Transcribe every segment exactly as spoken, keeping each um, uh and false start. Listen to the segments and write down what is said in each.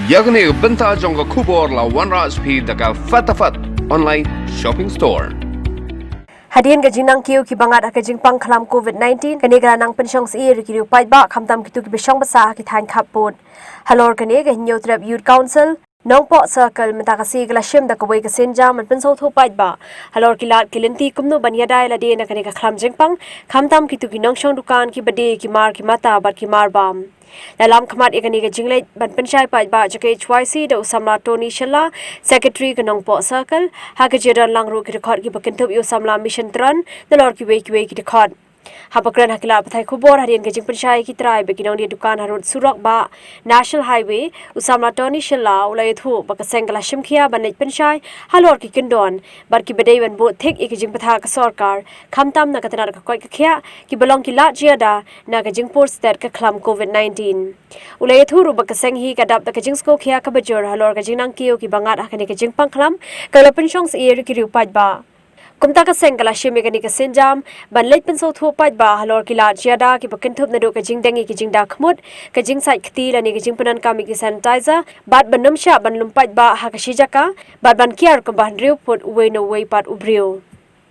Ïa kane ka bynta jong ka khubor la wanrah sha phi da ka Fatafat Online Shopping Store. Hadien ka jingnang kiew ki bangat ha ka jingpang khlam covid nineteen, kane ka la nang pynshong syier ïa ki riew paidbah, khamtam kito kiba shong basa ha ki thaiñ khappud. Halor kane, ka Hynñiewtrep Youth Council Nongpoh Circle mynta ka sngi ka la shim da kawei ka sienjam ban pynsngewthuh paidbah halor ki lad ki lynti kumno ban ïada ïalade na kane ka khlam jingpang, khamtam kito ki nongshong dukan kiba die ki mar ki mata bad ki mar bam. La lam khmat ïa kane ka jingleit ban pynshai paidbah jong ka H Y C da u samla Tony Shylla, Secretary ka Nongpoh Circle, ha ka jingdon lang ruh ki dkhot kiba kynthup ïa u samla Mission Tran, nalor kiwei kiwei ki dkhot. Haba kren ha ki lad pathai khubor hadien ka jingpynshai ki trai bad ki nongdie dukan ha rud surok ba National Highway, u samla Tony Shylla u la ïathuh ba ka seng ka la shim khia ban leit pynshai halor ki kyndon bad kiba dei ban bud thik ïa ka jingbthah ka sorkar, khamtam na ka tnat ka koit ka khiah, kiba long ki lad jingïada na ka jingpur stet ka khlam covid nineteen. U la ïathuh ruh ba ka seng hi ka dap da ka jingsngewkhia kaba jur halor ka jingnang kiew ki bangat ha kane ka jingpang khlam, kaba la pynshong syier ïa ki riew paidbah. Kumta ka seng ka la shim ïa kane ka sienjam ban leit pynsngewthuh paidbah halor ki lad jingïada kiba kynthup naduh ka jingdeng ïa ki jingdakhmut, ka jingsait kti lane ka jingpyndonkam ïa ki sanitizer, bad ban ym shah ban lum paidbah ha ka shi jaka, bad ban kiar kumba hynriew phut uwei na uwei pat u briew.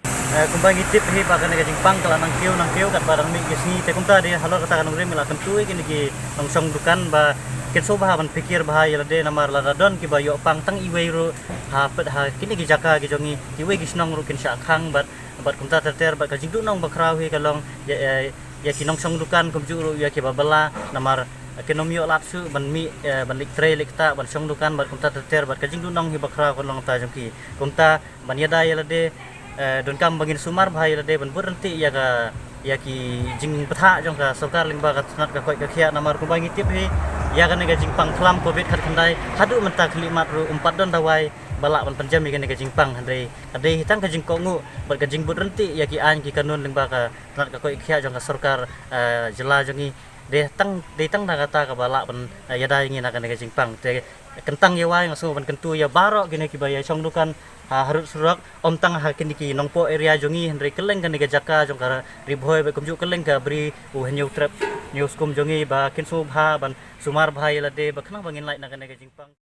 Eh, kumba ngi tip hi ba kane ka jingpang ka la nang kiew nang kiew katba dang mih ki sngi, te kumta de halor kata ka nongrim ngi la kyntu ïa kine ki nongshong dukan ba kin sngewbha ban pyrkhat bha ïalade namar lada don kiba ïoh pang tang iwei ruh ha peit ha kine ki jaka ki jong ngi, kiwei ki shnong ruh kin shah khang bad, bad kumta ter ter bad ka jingduhnong ba khraw hi ka long ïa, ïa, ïa ki nongshong dukan kumjuh ruh ïa kiba bylla namar kin ym ïoh lad shuh ban mih, eh, ban leit trei leit ktah ban shong dukan bad kumta ter ter bad ka jingduhnong hi ba khraw ka long ta jong ki. Kumta ban ïada ïalade, eh, donkam ba ngin sumar bha ïalade ban bud ryntih ïa ka, ïa ki jingbthah jong ka sorkar lyngba ka tnat ka koit ka khiah namar kumba ngi tip hi ïa kane ka jingpang khlam covid khatkhyndai haduh mynta khlieh mat ruh ym pat don dawai ba lah ban pynjem ïa kane ka jingpang, hynrei ka dei hi tang ka jingkohnguh bad ka jingbud ryntih ïa ki aiñ ki kanun lyngba ka tnat ka koit ka khiah jong ka sorkar, eh, jylla jong ngi. Dei tang, dei tang da kata kaba lah ban, eh, ïada ïa ngi na kane ka jingpang. Te kyntang ïa wai nga sngew ban kyntu ïa baroh kine kiba ïa shong dukan ha, ha rud surok, ym tang ha kine ki Nongpoh area jong ngi, hynrei kylleng kane ka jaka jong ka Ri Bhoi bad kumjuh kylleng ka Bri u Hynñiewtrep Hynñiewskum jong ngi ba kin sngewbha ban sumar bha ïalade ba khnang ba ngin lait na kane ka jingpang.